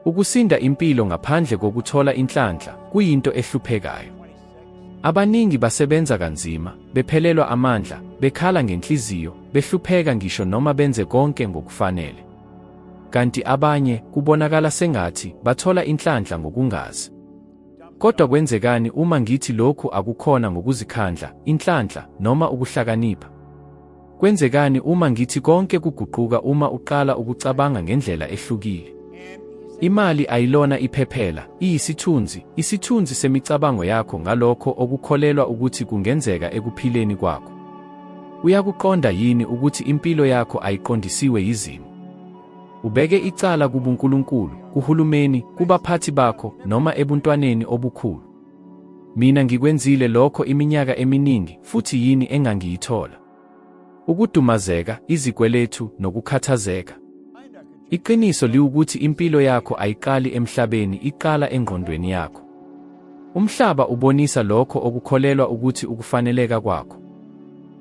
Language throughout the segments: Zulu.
Ukusinda impilo ngaphandle kokuthola inhlanhla kuyinto ehluphekayo. Abaningi basebenza kanzima, bephelelwa amandla, bekhala ngenhliziyo, behlupheka ngisho noma benze konke ngokufanele. Kanti abanye, kubonakala sengathi, bathola inhlanhla ngokungazi. Kodwa kwenzekani uma ngithi lokhu akukhona ngokuzikhandla, inhlanhla, noma ukuhlakanipha? Kwenzekani uma ngithi konke kuguquka uma uqala ukucabanga ngendlela ehlukile? Imali ayilona iphephela, iyisithunzi, isithunzi semicabango yakho ngalokho okukholelwa ukuthi kungenzeka ekuphileni kwakho. Uyakuqonda yini ukuthi impilo yakho ayiqondisiwe yizimo? Ubeke icala kubuNkulunkulu, kuhulumeni, kubaphathi bakho, noma ebuntwaneni obukhulu. Mina ngikwenzile lokho iminyaka eminingi, futhi yini engangiyithola? Ukudumazeka, izikweletu, nokukhathazeka. Iqiniso liwukuthi impilo yakho ayiqali emhlabeni, iqala engqondweni yakho. Umhlaba ubonisa lokho okukholelwa ukuthi ukufaneleka kwakho.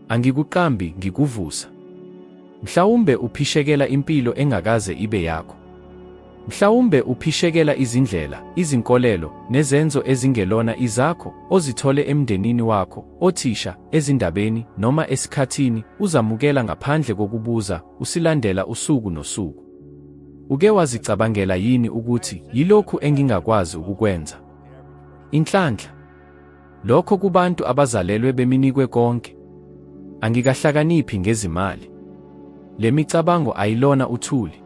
Angikuqambi, ngikuvusa. Mhlawumbe uphishekela impilo engakaze ibe yakho. Mhlawumbe uphishekela izindlela, izinkolelo, nezenzo ezingelona izakho, ozithole emndenini wakho, othisha, ezindabeni, noma esikhathini, uzamukela ngaphandle kokubuza, usilandela usuku nosuku. Uke wazicabangela yini ukuthi, yilokhu engingakwazi ukukwenza? Inhlanhla. Lokho kubantu abazalelwe beminikwe konke. Angikahlakaniphi ngezimali. Le micabango ayilona uthuli.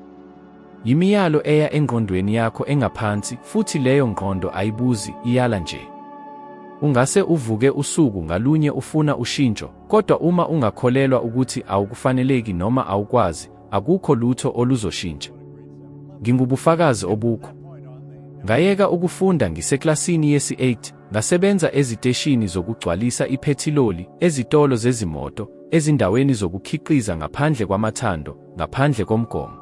Yimiyalo eya engqondweni yakho engaphansi futhi leyo ngqondo ayibuzi, iyala nje. Ungase uvuke usuku ngalunye ufuna ushintsho, kodwa uma ungakholelwa ukuthi awukufaneleki noma awukwazi, akukho lutho oluzoshintsha. Ngingubufakazi obukho. Ngayeka ukufunda ngiseklasini yesi-8, ngasebenza eziteshini zokugcwalisa iphethiloli, ezitolo zezimoto, ezindaweni zokukhiqiza ngaphandle kwamathando, ngaphandle komgomo.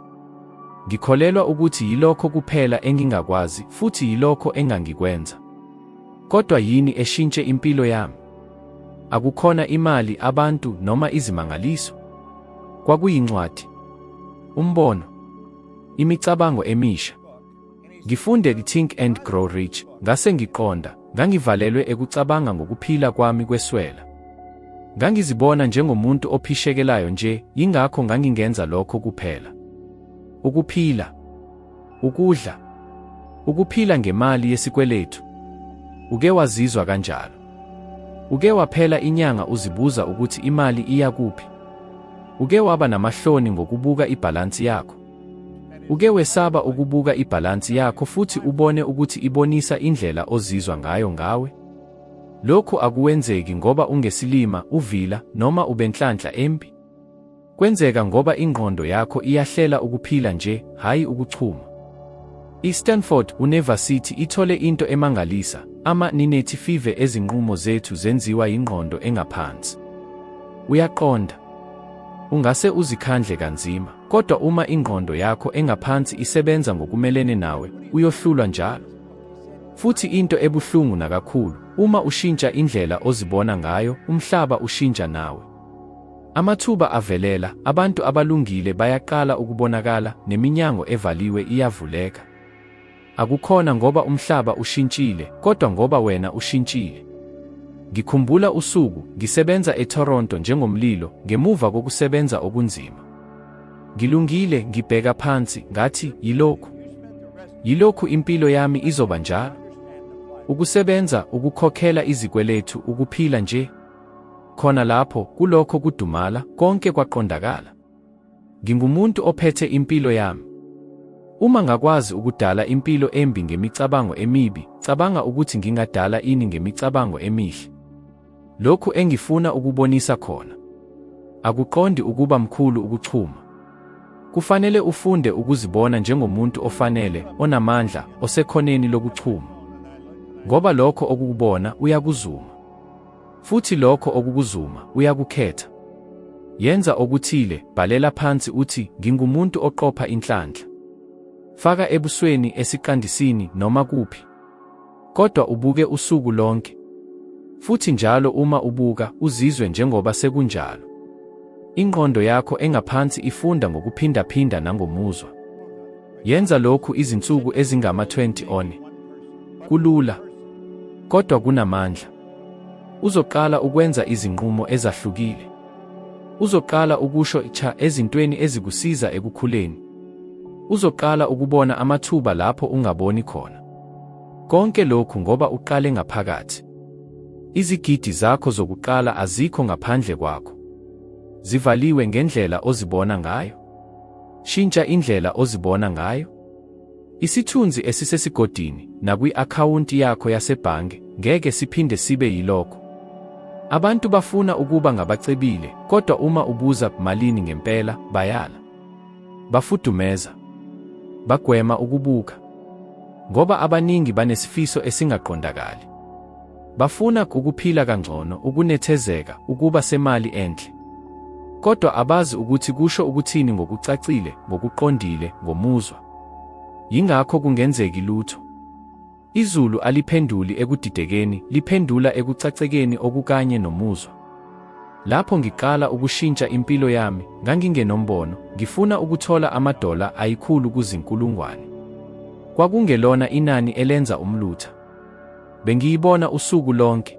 Ngikholelwa ukuthi yilokho kuphela engingakwazi futhi yilokho engangikwenza. Kodwa yini eshintshe impilo yami? Akukhona imali, abantu noma izimangaliso. Kwakuyincwadi. Umbono. Imicabango emisha. Ngifunde Think and Grow Rich, ngase ngiqonda, ngangivalelwe ekucabanga ngokuphila kwami kweswela. Ngangizibona njengomuntu ophishekelayo nje, yingakho ngangingenza lokho kuphela. Ukuphila. Ukudla. Ukuphila ngemali yesikweletu. Uke wazizwa kanjalo? Uke waphela inyanga uzibuza ukuthi imali iya kuphi? Uke waba namahloni ngokubuka ibhalansi yakho? Uke wesaba ukubuka ibhalansi yakho futhi ubone ukuthi ibonisa indlela ozizwa ngayo ngawe? Lokhu akuwenzeki ngoba ungesilima, uvila, noma ubenhlanhla embi. Kwenzeka ngoba ingqondo yakho iyahlela ukuphila nje, hhayi ukuchuma. I-Stanford University ithole into emangalisa, ama-95 ezinqumo zethu zenziwa yingqondo engaphansi. Uyaqonda. Ungase uzikhandle kanzima, kodwa uma ingqondo yakho engaphansi isebenza ngokumelene nawe, uyohlulwa njalo. Futhi into ebuhlungu nakakhulu, uma ushintsha indlela ozibona ngayo, umhlaba ushintsha nawe. Amathuba avelela, abantu abalungile bayaqala ukubonakala, neminyango evaliwe iyavuleka. Akukhona ngoba umhlaba ushintshile, kodwa ngoba wena ushintshile. Ngikhumbula usuku, ngisebenza eToronto njengomlilo, ngemuva kokusebenza okunzima. Ngilungile, ngibheka phansi, ngathi, yilokhu. Yilokhu impilo yami izoba njalo. Ukusebenza, ukukhokhela izikweletu, ukuphila nje. Khona lapho, kulokho kudumala, konke kwaqondakala. Ngingumuntu ophethe impilo yami. Uma ngakwazi ukudala impilo embi ngemicabango emibi, cabanga ukuthi ngingadala ini ngemicabango emihle. Lokhu engifuna ukubonisa khona. Akuqondi ukuba mkhulu ukuchuma. Kufanele ufunde ukuzibona njengomuntu ofanele, onamandla, osekhoneni lokuchuma. Ngoba lokho okukubona uyakuzuma. Futhi lokho okukuzuma, uyakukhetha. Yenza okuthile, bhalela phansi uthi, Ngingumuntu oqopha inhlanhla. Faka ebusweni, esiqandisini, noma kuphi. Kodwa ubuke usuku lonke. Futhi njalo uma ubuka, uzizwe njengoba sekunjalo. Ingqondo yakho engaphansi ifunda ngokuphindaphinda nangomuzwa. Yenza lokhu izinsuku ezingama-20 one. Kulula. Kodwa kunamandla. Uzoqala ukwenza izinqumo ezahlukile. Uzoqala ukusho cha ezintweni ezikusiza ekukhuleni. Uzoqala ukubona amathuba lapho ungaboni khona. Konke lokhu ngoba uqale ngaphakathi. Izigidi zakho zokuqala azikho ngaphandle kwakho. Zivaliwe ngendlela ozibona ngayo. Shintsha indlela ozibona ngayo. Isithunzi esisesigodini nakwi-akhawunti yakho yasebhange ngeke siphinde sibe yilokho. Abantu bafuna ukuba ngabacebile, kodwa uma ubuza malini ngempela, bayala. Bafudumeza. Bagwema ukubuka. Ngoba abaningi banesifiso esingaqondakali. Bafuna ukuphila kangcono, ukunethezeka, ukuba semali enhle. Kodwa abazi ukuthi kusho ukuthini ngokucacile, ngokuqondile, ngomuzwa. Yingakho kungenzeki lutho. Izulu aliphenduli ekudidekeni, liphendula ekucacekeni okukanye nomuzwa. Lapho ngiqala ukushintsha impilo yami, ngangingenombono, ngifuna ukuthola amadola ayikhulu kuzinkulungwane. Kwakungelona inani elenza umlutha. Bengiyibona usuku lonke.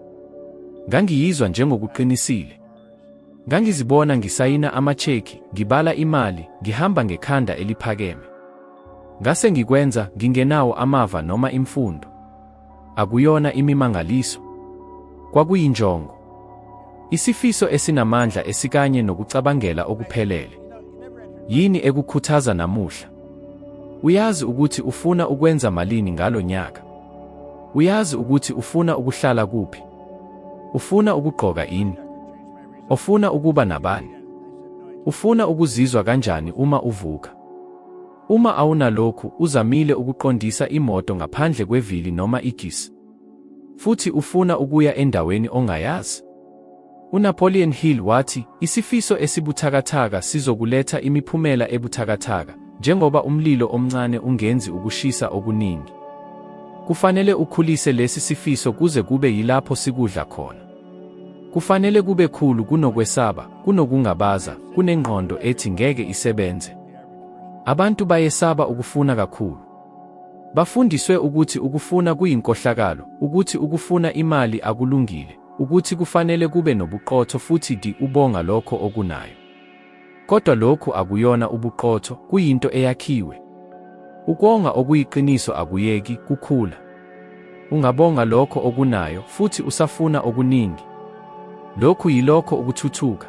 Ngangiyizwa njengokuqinisile. Ngangizibona ngisayina amacheki, ngibala imali, ngihamba ngekhanda eliphakeme. Ngase ngikwenza ngingenawo amava noma imfundo. Akuyona imimangaliso. Kwakuyinjongo. Isifiso esinamandla esikanye nokucabangela okuphelele. Yini ekukhuthaza namuhla? Uyazi ukuthi ufuna ukwenza malini ngalo nyaka. Uyazi ukuthi ufuna ukuhlala kuphi. Ufuna ukugqoka ini. Ufuna ukuba nabani. Ufuna ukuzizwa kanjani uma uvuka. Uma awunalokhu, uzamile ukuqondisa imoto ngaphandle kwevili noma igisi. Futhi ufuna ukuya endaweni ongayazi. UNapoleon Hill wathi, Isifiso esibuthakathaka sizokuletha imiphumela ebuthakathaka, njengoba umlilo omncane ungenzi ukushisa okuningi. Kufanele ukhulise lesi sifiso kuze kube yilapho sikudla khona. Kufanele kube khulu kunokwesaba, kunokungabaza, kunengqondo ethi ngeke isebenze. Abantu bayesaba ukufuna kakhulu. Bafundiswe ukuthi ukufuna kuyinkohlakalo, ukuthi ukufuna imali akulungile, ukuthi kufanele kube nobuqotho futhi di ubonga lokho okunayo. Kodwa lokhu akuyona ubuqotho, kuyinto eyakhiwe. Ukonga okuyiqiniso akuyeki, kukhula. Ungabonga lokho okunayo futhi usafuna okuningi. Lokhu yilokho ukuthuthuka.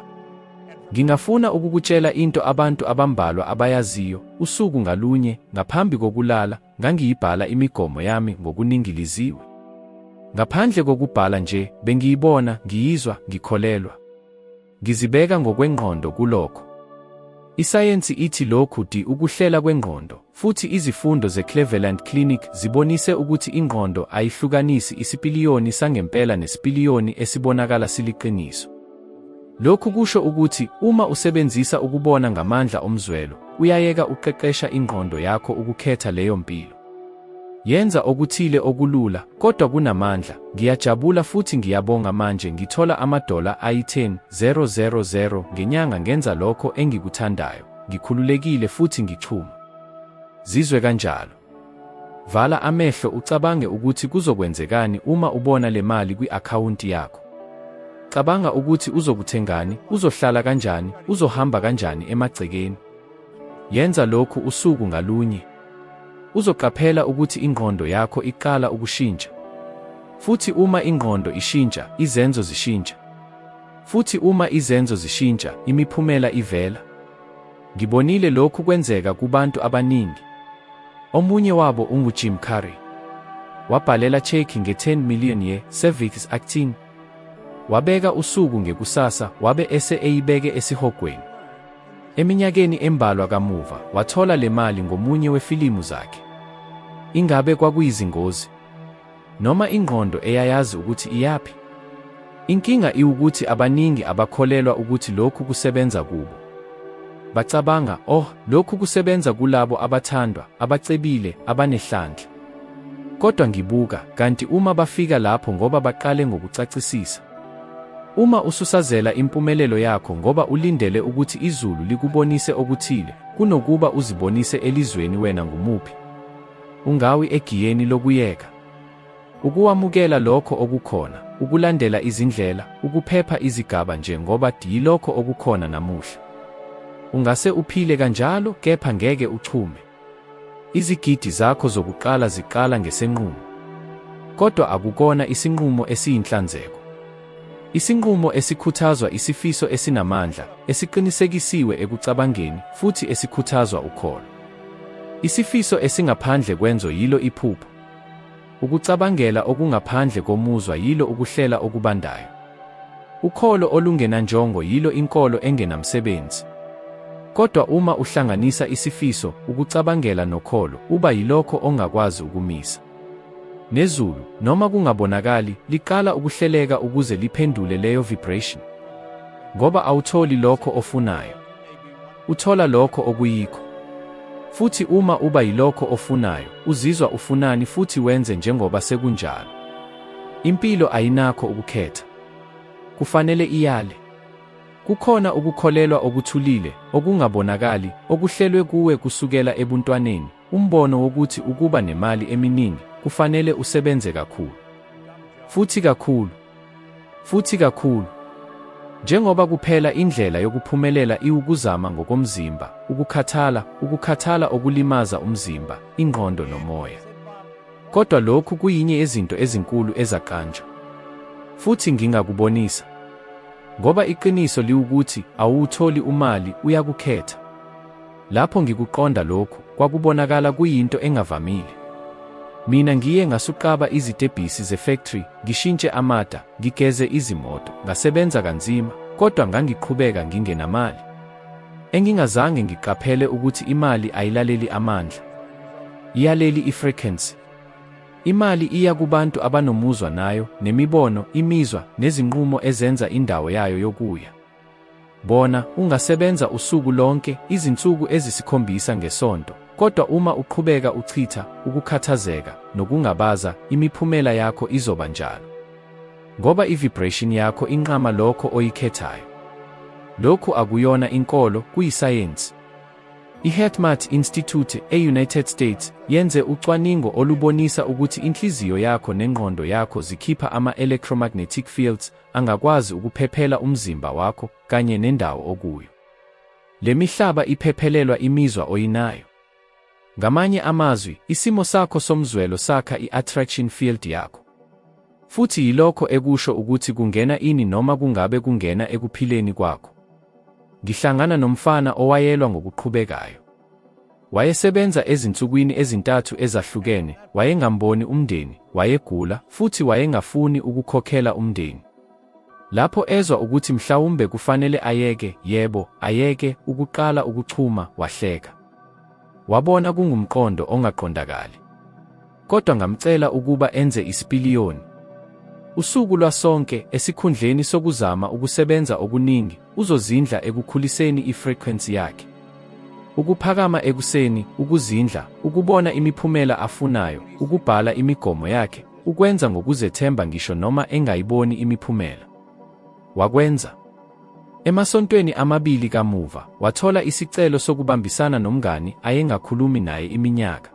Ngingafuna ukukutshela into abantu abambalwa abayaziyo, usuku ngalunye, ngaphambi kokulala, ngangiyibhala imigomo yami ngokuningiliziwe. Ngaphandle kokubhala nje, bengiyibona, ngiyizwa, ngikholelwa. Ngizibeka ngokwengqondo kulokho. Isayensi ithi lokhu di ukuhlela kwengqondo, futhi izifundo zeCleveland Clinic zibonise ukuthi ingqondo ayihlukanisi isipiliyoni sangempela nesipiliyoni esibonakala siliqiniso. Lokhu kusho ukuthi uma usebenzisa ukubona ngamandla omzwelo, uyayeka uqeqesha ingqondo yakho ukukhetha leyo mpilo. Yenza okuthile okulula, kodwa kunamandla. Ngiyajabula futhi ngiyabonga manje ngithola amadola ayi-10, 000 ngenyanga ngenza lokho engikuthandayo, ngikhululekile futhi ngichuma. Zizwe kanjalo. Vala amehlo ucabange ukuthi kuzokwenzekani uma ubona le mali kwi-akhawunti yakho. Cabanga ukuthi uzokuthengani, uzohlala kanjani, uzohamba kanjani emagcekeni. Yenza lokhu usuku ngalunye. Uzoqaphela ukuthi ingqondo yakho iqala ukushintsha. Futhi uma ingqondo ishintsha, izenzo zishintsha. Futhi uma izenzo zishintsha, imiphumela ivela. Ngibonile lokhu kwenzeka kubantu abaningi. Omunye wabo unguJim Carrey. Wabhalela cheque nge-10 million ye-Service Acting. Wabeka usuku ngekusasa wabe ese eyibeke esihogweni. Eminyakeni embalwa kamuva, wathola le mali ngomunye wefilimu zakhe. Ingabe kwakuyizingozi? Noma ingqondo eyayazi ukuthi iyaphi? Inkinga iwukuthi abaningi abakholelwa ukuthi lokhu kusebenza kubo. Bacabanga, oh, lokhu kusebenza kulabo abathandwa, abacebile, abanehlanhla. Kodwa ngibuka, kanti uma bafika lapho ngoba baqale ngokucacisisa. Uma ususazela impumelelo yakho ngoba ulindele ukuthi izulu likubonise okuthile, kunokuba uzibonise elizweni wena ngumuphi. Ungawi egiyeni lokuyeka. Ukuwamukela lokho okukhona, ukulandela izindlela, ukuphepha izigaba nje ngoba yilokho okukhona namuhla. Ungase uphile kanjalo, kepha ngeke uchume. Izigidi zakho zokuqala ziqala ngesenqumo. Kodwa akukona isinqumo esiyinhlanzeko. Isinqumo esikhuthazwa isifiso esinamandla, esiqinisekisiwe ekucabangeni, futhi esikhuthazwa ukholo. Isifiso esingaphandle kwenzo yilo iphupho. Ukucabangela okungaphandle komuzwa yilo ukuhlela okubandayo. Ukholo olungenanjongo yilo inkolo engenamsebenzi. Kodwa uma uhlanganisa isifiso, ukucabangela nokholo, uba yilokho ongakwazi ukumisa. Nezulu, noma kungabonakali, liqala ukuhleleka ukuze liphendule leyo vibration. Ngoba awutholi lokho ofunayo. Uthola lokho okuyikho. Futhi uma uba yilokho ofunayo, uzizwa ufunani futhi wenze njengoba sekunjalo. Impilo ayinakho ukukhetha. Kufanele iyale. Kukhona ukukholelwa okuthulile, okungabonakali, okuhlelwe kuwe kusukela ebuntwaneni, umbono wokuthi ukuba nemali eminingi, kufanele usebenze kakhulu. Futhi kakhulu. Futhi kakhulu. Njengoba kuphela indlela yokuphumelela iwukuzama ngokomzimba, ukukhathala, ukukhathala okulimaza umzimba, ingqondo nomoya. Kodwa lokhu kuyinye yezinto ezinkulu ezaqanjwa. Futhi ngingakubonisa. Ngoba iqiniso liwukuthi, awuwutholi umali, uyakukhetha. Lapho ngikuqonda lokhu, kwakubonakala kuyinto engavamile. Mina ngiye ngasuqaba izitebhisi zefektri, ngishintshe amata, ngigeze izimoto, ngasebenza kanzima, kodwa ngangiqhubeka ngingenamali. Engingazange ngiqaphele ukuthi imali ayilaleli amandla. Iyaleli ifrequency. Imali iya kubantu abanomuzwa nayo, nemibono, imizwa, nezinqumo ezenza indawo yayo yokuya. Bona, ungasebenza usuku lonke, izinsuku ezisikhombisa ngesonto, kodwa uma uqhubeka uchitha, ukukhathazeka, nokungabaza, imiphumela yakho izoba njalo. Ngoba i-vibration yakho inqama lokho oyikhethayo. Lokhu akuyona inkolo, kuyisayensi. I-HeartMath Institute e-United States yenze ucwaningo olubonisa ukuthi inhliziyo yakho nengqondo yakho zikhipha ama-electromagnetic fields angakwazi ukuphephela umzimba wakho kanye nendawo okuyo. Le mihlaba iphephelelwa imizwa oyinayo. Ngamanye amazwi, isimo sakho somzwelo sakha i-attraction field yakho. Futhi yilokho ekusho ukuthi kungena ini noma kungabe kungena ekuphileni kwakho. Ngihlangana nomfana owayelwa ngokuqhubekayo. Wayesebenza ezinsukwini ezintathu ezahlukene, wayengamboni umndeni, wayegula, futhi wayengafuni ukukhokhela umndeni. Lapho ezwa ukuthi mhlawumbe kufanele ayeke, yebo, ayeke, ukuqala ukuchuma, wahleka. Wabona kungumqondo ongaqondakali. Kodwa ngamcela ukuba enze isipiliyoni. Usuku lwasonke, esikhundleni sokuzama ukusebenza okuningi, uzozindla ekukhuliseni i-frequency yakhe. Ukuphakama ekuseni, ukuzindla, ukubona imiphumela afunayo, ukubhala imigomo yakhe, ukwenza ngokuzethemba ngisho noma engayiboni imiphumela. Wakwenza. Emasontweni amabili kamuva, wathola isicelo sokubambisana nomngani ayengakhulumi naye iminyaka.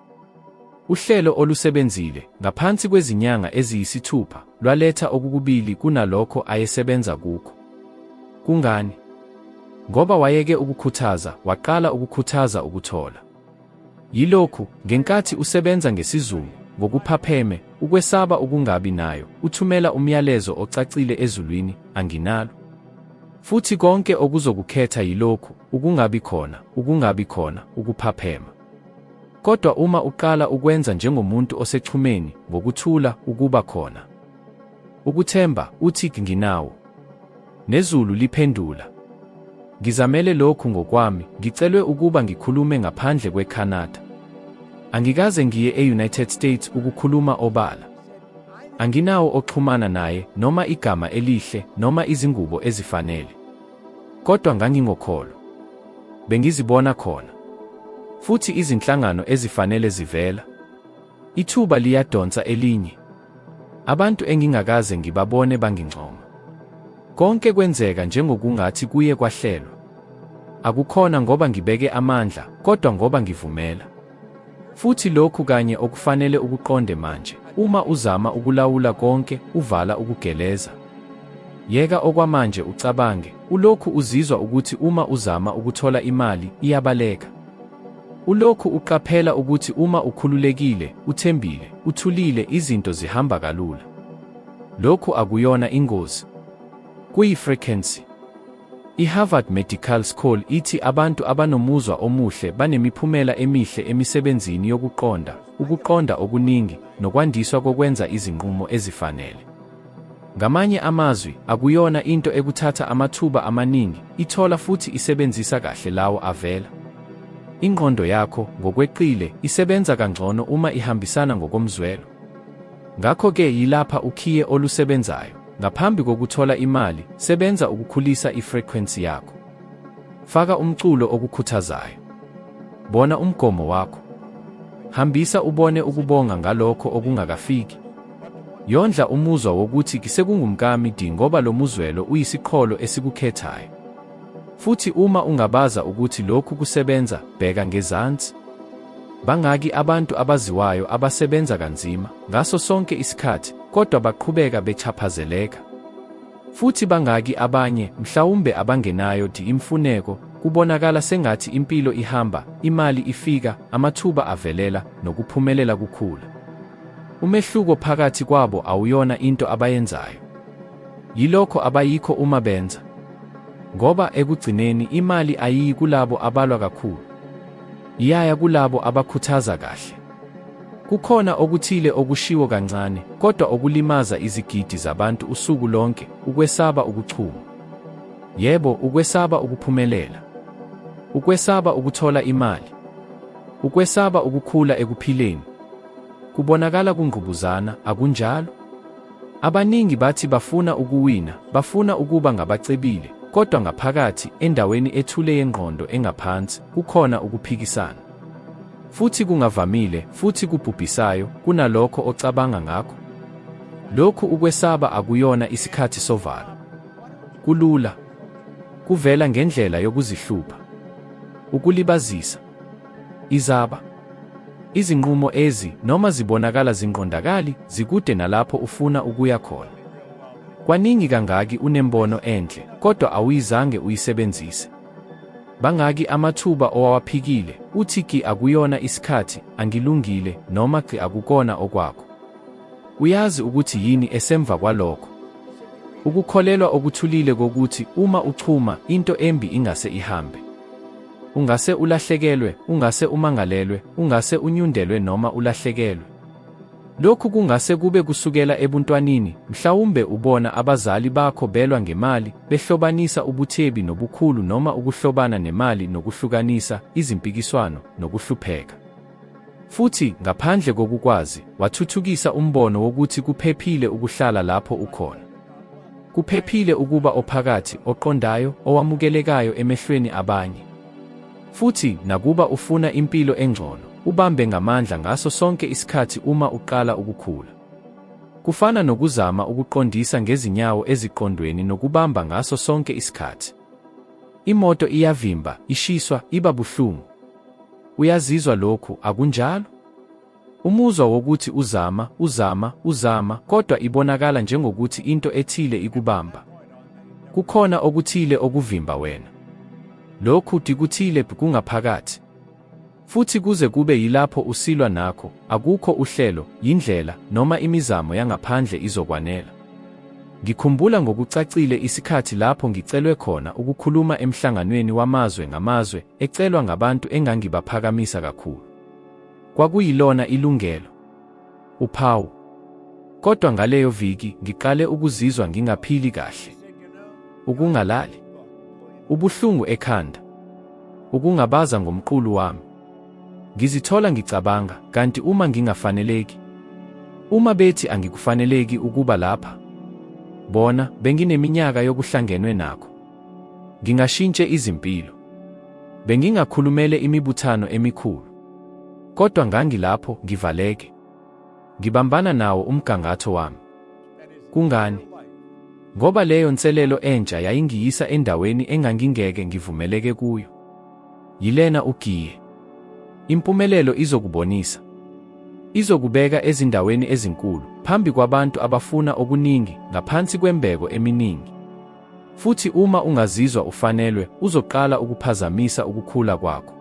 Uhlelo olusebenzile, ngaphansi kwezinyanga eziyisithupha, lwaletha okukubili kunalokho ayesebenza kukho. Kungani? Ngoba wayeke ukukhuthaza, waqala ukukhuthaza ukuthola. Yilokhu, ngenkathi usebenza ngesizungu, ngokuphapheme, ukwesaba ukungabi nayo, uthumela umyalezo ocacile ezulwini, Anginalo. Futhi konke okuzokukhetha yilokhu, ukungabi khona, ukungabi khona, ukuphaphema. Kodwa uma uqala ukwenza njengomuntu osechumeni, ngokuthula, ukuba khona. Ukuthemba, uthi, Nginawo. Nezulu liphendula. Ngizamele lokhu ngokwami, ngicelwe ukuba ngikhulume ngaphandle kweCanada. Angikaze ngiye e-United States ukukhuluma obala. Anginawo oxhumana naye, noma igama elihle, noma izingubo ezifanele. Kodwa ngangingokholo. Bengizibona khona. Futhi izinhlangano ezifanele zivela. Ithuba liyadonsa elinye. Abantu engingakaze ngibabone bangincoma. Konke kwenzeka njengokungathi kuye kwahlelwa. Akukhona ngoba ngibeke amandla, kodwa ngoba ngivumela. Futhi lokhu kanye okufanele ukuqonde manje, uma uzama ukulawula konke, uvala ukugeleza. Yeka okwamanje ucabange, ulokhu uzizwa ukuthi uma uzama ukuthola imali, iyabaleka. Ulokhu uqaphela ukuthi uma ukhululekile, uthembile, uthulile, izinto zihamba kalula. Lokhu akuyona ingozi. Kuyi-frequency. I-Harvard Medical School ithi abantu abanomuzwa omuhle banemiphumela emihle emisebenzini yokuqonda, ukuqonda okuningi, nokwandiswa kokwenza izinqumo ezifanele. Ngamanye amazwi, akuyona into ekuthatha amathuba amaningi, ithola futhi isebenzisa kahle lawo avela. Ingqondo yakho, ngokweqile, isebenza kangcono uma ihambisana ngokomzwelo. Ngakho-ke yilapha ukhiye olusebenzayo, ngaphambi kokuthola imali, sebenza ukukhulisa i-frequency yakho. Faka umculo okukhuthazayo. Bona umgomo wakho. Hambisa ubone ukubonga ngalokho okungakafiki. Yondla umuzwa wokuthi kisekungumkami di ngoba lo muzwelo uyisiqholo esikukhethayo. Futhi uma ungabaza ukuthi lokhu kusebenza, bheka ngezansi. Bangaki abantu abaziwayo abasebenza kanzima, ngaso sonke isikhathi, kodwa baqhubeka bechaphazeleka? Futhi bangaki abanye, mhlawumbe abangenayo di imfuneko, kubonakala sengathi impilo ihamba, imali ifika, amathuba avelela, nokuphumelela kukhula. Umehluko phakathi kwabo awuyona into abayenzayo. Yilokho abayikho uma benza. Ngoba ekugcineni imali ayiyi kulabo abalwa kakhulu. Iyaya kulabo abakhuthaza kahle. Kukhona okuthile okushiwo kancane, kodwa okulimaza izigidi zabantu usuku lonke, ukwesaba ukuchuma. Yebo, ukwesaba ukuphumelela. Ukwesaba ukuthola imali. Ukwesaba ukukhula ekuphileni. Kubonakala kungqubuzana, akunjalo? Abaningi bathi bafuna ukuwina, bafuna ukuba ngabacebile, kodwa ngaphakathi, endaweni ethule yengqondo engaphansi, kukhona ukuphikisana. Futhi kungavamile, futhi kubhubhisayo, kunalokho ocabanga ngakho. Lokhu ukwesaba akuyona isikhathi sovalo. Kulula. Kuvela ngendlela yokuzihlupha. Ukulibazisa. Izaba. Izinqumo ezi, noma zibonakala zinqondakali, zikude nalapho ufuna ukuya khona. Kwaningi kangaki unembono enhle, kodwa awuyizange uyisebenzise. Bangaki amathuba owawaphikile, uthi ki akuyona isikhathi, angilungile, noma ki akukona okwakho. Uyazi ukuthi yini esemva kwalokho? Ukukholelwa okuthulile kokuthi uma uchuma, into embi ingase ihambe. Ungase ulahlekelwe, ungase umangalelwe, ungase unyundelwe noma ulahlekelwe. Lokhu kungase kube kusukela ebuntwanini, mhlawumbe ubona abazali bakho belwa ngemali, behlobanisa ubuthebi nobukhulu noma ukuhlobana nemali nokuhlukanisa, izimpikiswano, nokuhlupheka. Futhi, ngaphandle kokukwazi, wathuthukisa umbono wokuthi kuphephile ukuhlala lapho ukhona. Kuphephile ukuba ophakathi, oqondayo, owamukelekayo emehlweni abanye. Futhi, nakuba ufuna impilo engcono, ubambe ngamandla ngaso sonke isikhathi uma uqala ukukhula. Kufana nokuzama ukuqondisa ngezinyawo eziqondweni nokubamba ngaso sonke isikhathi. Imoto iyavimba, ishiswa, iba buhlungu. Uyazizwa lokhu, akunjalo? Umuzwa wokuthi uzama, uzama, uzama, kodwa ibonakala njengokuthi into ethile ikubamba. Kukhona okuthile okuvimba wena. Lokhu dikuthile kungaphakathi. Futhi kuze kube yilapho usilwa nakho, akukho uhlelo, yindlela, noma imizamo yangaphandle izokwanela. Ngikhumbula ngokucacile isikhathi lapho ngicelwe khona ukukhuluma emhlanganweni wamazwe ngamazwe, ecelwa ngabantu engangibaphakamisa kakhulu. Kwakuyilona ilungelo. Uphawu. Kodwa ngaleyo viki ngiqale ukuzizwa ngingaphili kahle. Ukungalali. Ubuhlungu ekhanda. Ukungabaza ngomqulu wami. Ngizithola ngicabanga, kanti uma ngingafaneleki? Uma bethi angikufaneleki ukuba lapha? Bona, bengineminyaka yokuhlangenwe nakho. Ngingashintshe izimpilo. Bengingakhulumele imibuthano emikhulu. Kodwa ngangilapho ngivaleke. Ngibambana nawo umgangatho wami. Kungani? Ngoba leyo nselelo entsha yayingiyisa endaweni engangingeke ngivumeleke kuyo. Yilena ugiye. Impumelelo izokubonisa. Izokubeka ezindaweni ezinkulu, phambi kwabantu abafuna okuningi, ngaphansi kwembeko eminingi. Futhi uma ungazizwa ufanelwe, uzoqala ukuphazamisa ukukhula kwakho.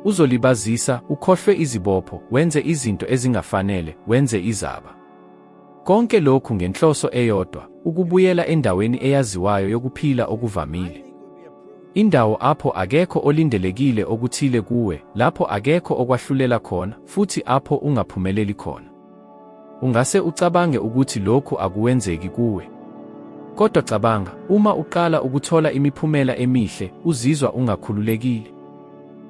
Uzolibazisa, ukhohlwe izibopho, wenze izinto ezingafanele, wenze izaba. Konke lokhu ngenhloso eyodwa, ukubuyela endaweni eyaziwayo yokuphila okuvamile. Indawo apho akekho olindelekile okuthile kuwe, lapho akekho okwahlulela khona, futhi apho ungaphumeleli khona. Ungase ucabange ukuthi lokhu akuwenzeki kuwe. Kodwa cabanga, uma uqala ukuthola imiphumela emihle, uzizwa ungakhululekile.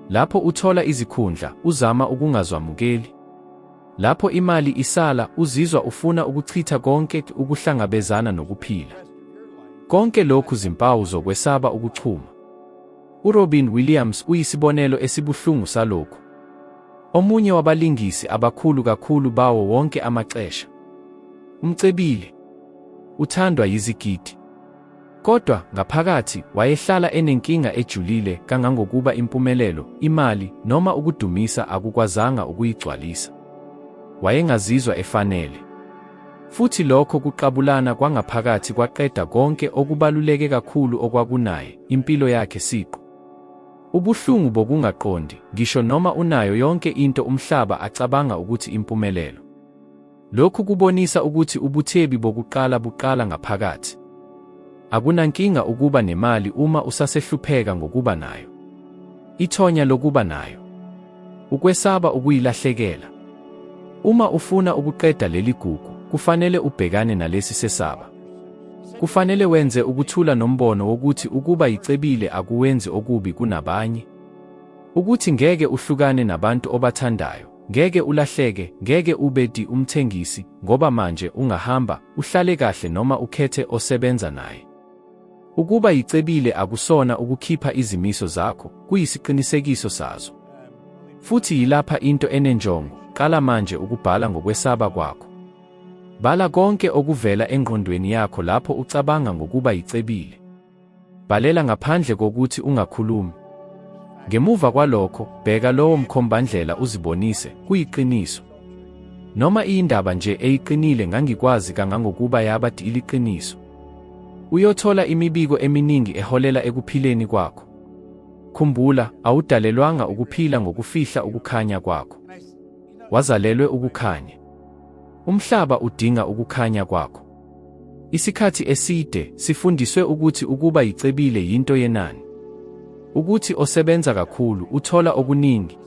Lapho uthola izikhundla, uzama ukungazwamukeli. Lapho imali isala, uzizwa ufuna ukuchitha konke ukuhlangabezana nokuphila. Konke lokhu zimpawu zokwesaba ukuchuma. URobin Williams uyisibonelo esibuhlungu salokhu. Omunye wabalingisi abakhulu kakhulu bawo wonke amaxesha. Umcebile. Uthandwa yizigidi. Kodwa, ngaphakathi, wayehlala enenkinga ejulile kangangokuba impumelelo, imali, noma ukudumisa akukwazanga ukuyigcwalisa. Wayengazizwa efanele. Futhi lokho kuqabulana kwangaphakathi kwaqeda konke okubaluleke kakhulu okwakunaye, impilo yakhe siqu. Ubuhlungu bokungaqondi, ngisho noma unayo yonke into umhlaba acabanga ukuthi impumelelo. Lokhu kubonisa ukuthi ubuthebi bokuqala buqala ngaphakathi. Akunankinga ukuba nemali uma usasehlupheka ngokuba nayo. Ithonya lokuba nayo. Ukwesaba ukuyilahlekela. Uma ufuna ukuqeda leli gugu, kufanele ubhekane nalesi sesaba. Kufanele wenze ukuthula nombono wokuthi ukuba yicebile akuwenzi okubi kunabanye. Ukuthi ngeke uhlukane nabantu obathandayo, ngeke ulahleke, ngeke ube di umthengisi, ngoba manje ungahamba, uhlale kahle noma ukhethe osebenza naye. Ukuba yicebile akusona ukukhipha izimiso zakho, kuyisiqinisekiso sazo. Futhi yilapha into enenjongo, qala manje ukubhala ngokwesaba kwakho. Bhala konke okuvela engqondweni yakho lapho ucabanga ngokuba yicebile. Bhalela ngaphandle kokuthi ungakhulumi. Ngemuva kwalokho, bheka lowo mkhombandlela uzibonise, kuyiqiniso. Noma iyindaba nje eyiqinile ngangikwazi kangangokuba yaba iliqiniso. Uyothola imibiko eminingi eholela ekuphileni kwakho. Khumbula, awudalelwanga ukuphila ngokufihla ukukhanya kwakho. Wazalelwe ukukhanya. Umhlaba udinga ukukhanya kwakho. Isikhathi eside, sifundiswe ukuthi ukuba yicebile yinto yenani. Ukuthi osebenza kakhulu uthola okuningi.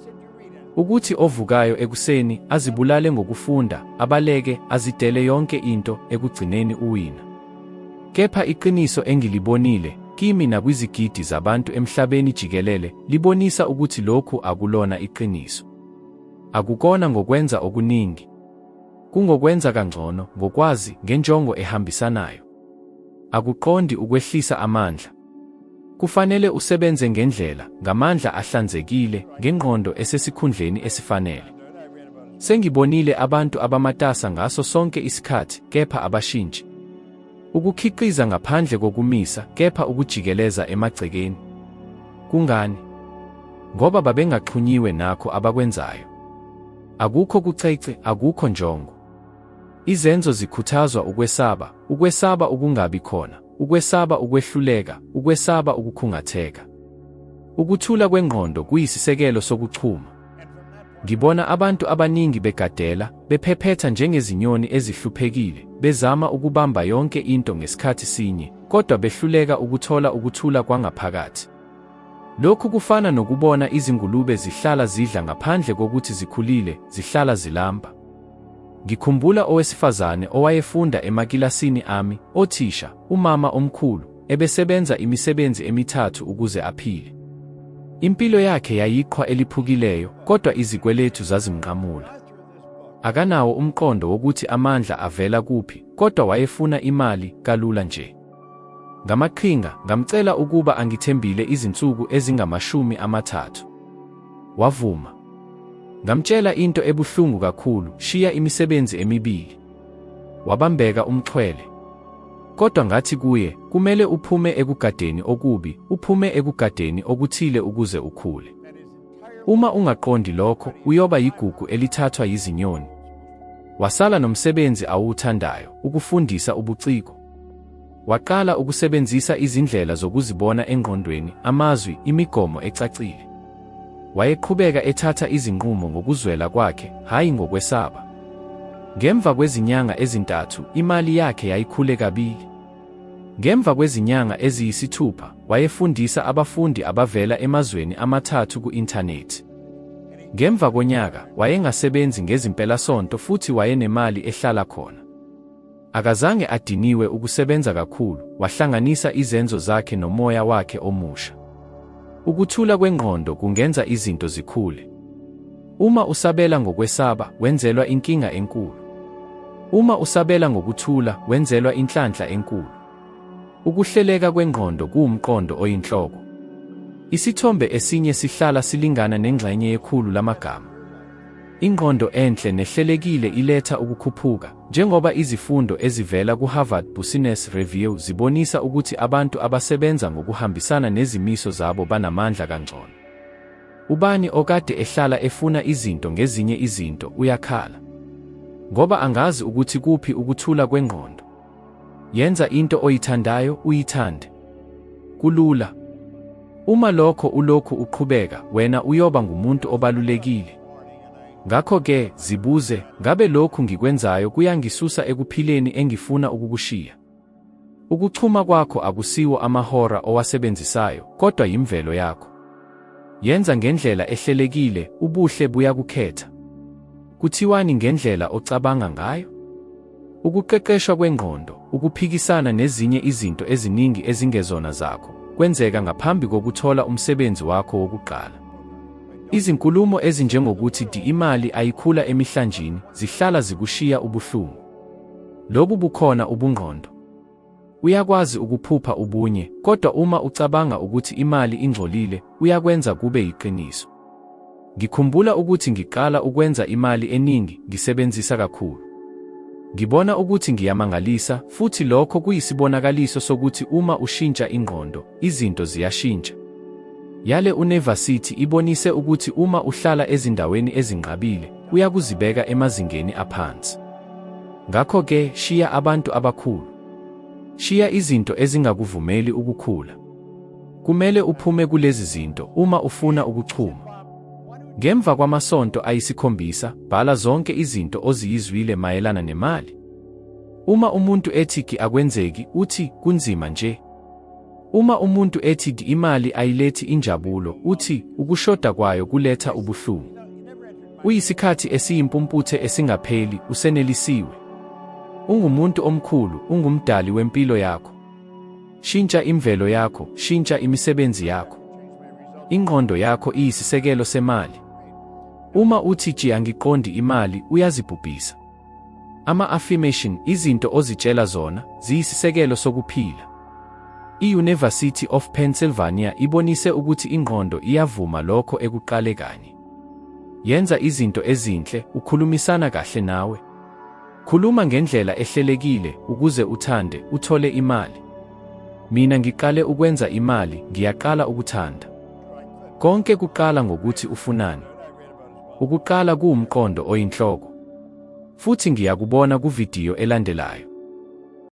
Ukuthi ovukayo ekuseni azibulale ngokufunda, abaleke, azidele yonke into, ekugcineni uwina. Kepha iqiniso engilibonile, kimi nakwizigidi zabantu emhlabeni jikelele, libonisa ukuthi lokhu akulona iqiniso. Akukona ngokwenza okuningi. Kungokwenza kangcono, ngokwazi, ngenjongo ehambisanayo. Akuqondi ukwehlisa amandla. Kufanele usebenze ngendlela, ngamandla ahlanzekile, ngengqondo esesikhundleni esifanele. Sengibonile abantu abamatasa ngaso sonke isikhathi, kepha abashintshi. Ukukhiqiza ngaphandle kokumisa, kepha ukujikeleza emagcekeni. Kungani? Ngoba babengaxhunyiwe nakho abakwenzayo. Akukho kucece, akukho njongo. Izenzo zikhuthazwa ukwesaba, ukwesaba ukungabi khona, ukwesaba ukwehluleka, ukwesaba ukukhungatheka. Ukuthula kwengqondo kuyisisekelo sokuchuma. Ngibona abantu abaningi begadela, bephephetha njengezinyoni ezihluphekile, bezama ukubamba yonke into ngesikhathi sinye, kodwa behluleka ukuthola ukuthula kwangaphakathi. Lokhu kufana nokubona izingulube zihlala zidla ngaphandle kokuthi zikhulile, zihlala zilamba. Ngikhumbula owesifazane owayefunda emakilasini ami, othisha, umama omkhulu, ebesebenza imisebenzi emithathu ukuze aphile. Impilo yakhe yayiqhwa eliphukileyo, kodwa izikweletu zazimnqamula. Akanawo umqondo wokuthi amandla avela kuphi, kodwa wayefuna imali, kalula nje. Ngamaqhinga, ngamcela ukuba angithembile izinsuku ezingama-30. Wavuma. Ngamtshela into ebuhlungu kakhulu, shiya imisebenzi emibili. Wabambeka umxhwele. Kodwa ngathi kuye, kumele uphume ekugadeni okubi, uphume ekugadeni okuthile ukuze ukhule. Uma ungaqondi lokho, uyoba yigugu elithathwa yizinyoni. Wasala nomsebenzi awuwuthandayo, ukufundisa ubuciko. Waqala ukusebenzisa izindlela zokuzibona engqondweni, amazwi, imigomo ecacile. Wayeqhubeka ethatha izinqumo ngokuzwela kwakhe, hhayi ngokwesaba. Ngemva kwezinyanga ezintathu, imali yakhe yayikhule kabili. Ngemva kwezinyanga eziyisithupha, wayefundisa abafundi abavela emazweni amathathu ku-inthanethi. Ngemva konyaka, wayengasebenzi ngezimpelasonto futhi wayenemali ehlala khona. Akazange adiniwe ukusebenza kakhulu, wahlanganisa izenzo zakhe nomoya wakhe omusha. Ukuthula kwengqondo kungenza izinto zikhule. Uma usabela ngokwesaba, wenzelwa inkinga enkulu. Uma usabela ngokuthula, wenzelwa inhlanhla enkulu. Ukuhleleka kwengqondo kuwumqondo oyinhloko. Isithombe esinye sihlala silingana nengxenye yekhulu lamagama. Ingqondo enhle nehlelekile iletha ukukhuphuka, njengoba izifundo ezivela ku-Harvard Business Review zibonisa ukuthi abantu abasebenza ngokuhambisana nezimiso zabo banamandla kangcono. Ubani okade ehlala efuna izinto ngezinye izinto uyakhala. Ngoba angazi ukuthi kuphi ukuthula kwengqondo. Yenza into oyithandayo uyithande. Kulula. Uma lokho ulokhu uqhubeka, wena uyoba ngumuntu obalulekile. Ngakho-ke, zibuze, ngabe lokhu ngikwenzayo kuyangisusa ekuphileni engifuna ukukushiya? Ukuchuma kwakho akusiwo amahora owasebenzisayo, kodwa yimvelo yakho. Yenza ngendlela ehlelekile, ubuhle buyakukhetha. Kuthiwani ngendlela ocabanga ngayo? Ukuqeqeshwa kwengqondo, ukuphikisana nezinye izinto eziningi ezingezona zakho, kwenzeka ngaphambi kokuthola umsebenzi wakho wokuqala. Izinkulumo ezinjengokuthi di imali ayikhula emihlanjini zihlala zikushiya ubuhlungu. Lobu bukhona ubungqondo. Uyakwazi ukuphupha ubunye, kodwa uma ucabanga ukuthi imali ingcolile, uyakwenza kube yiqiniso. Ngikhumbula ukuthi ngiqala ukwenza imali eningi, ngisebenzisa kakhulu. Ngibona ukuthi ngiyamangalisa, futhi lokho kuyisibonakaliso sokuthi uma ushintsha ingqondo, izinto ziyashintsha. Yale University ibonise ukuthi uma uhlala ezindaweni ezinqabile, uyakuzibeka emazingeni aphansi. Ngakho-ke, shiya abantu abakhulu. Shiya izinto ezingakuvumeli ukukhula. Kumele uphume kulezi zinto uma ufuna ukuchuma. Ngemva kwamasonto ayisikhombisa, bhala zonke izinto oziyizwile mayelana nemali. Uma umuntu ethi ki akwenzeki, uthi kunzima nje. Uma umuntu ethi imali ayilethi injabulo, uthi ukushoda kwayo kuletha ubuhlungu. Uyisikhathi esiyimpumputhe esingapheli, usenelisiwe. Ungumuntu omkhulu, ungumdali wempilo yakho. Shintsha imvelo yakho, shintsha imisebenzi yakho. Ingqondo yakho iyisisekelo semali. Uma uthi ji angiqondi imali, uyazibhubhisa. Ama-affirmation, izinto ozitshela zona, ziyisisekelo sokuphila. I-University of Pennsylvania ibonise ukuthi ingqondo iyavuma lokho ekuqale kanye. Yenza izinto ezinhle, ukhulumisana kahle nawe. Khuluma ngendlela ehlelekile ukuze uthande, uthole imali. Mina ngiqale ukwenza imali, ngiyaqala ukuthanda. Konke kuqala ngokuthi ufunani. Ukuqala kuwumqondo oyinhloko. Futhi ngiyakubona kuvidiyo elandelayo.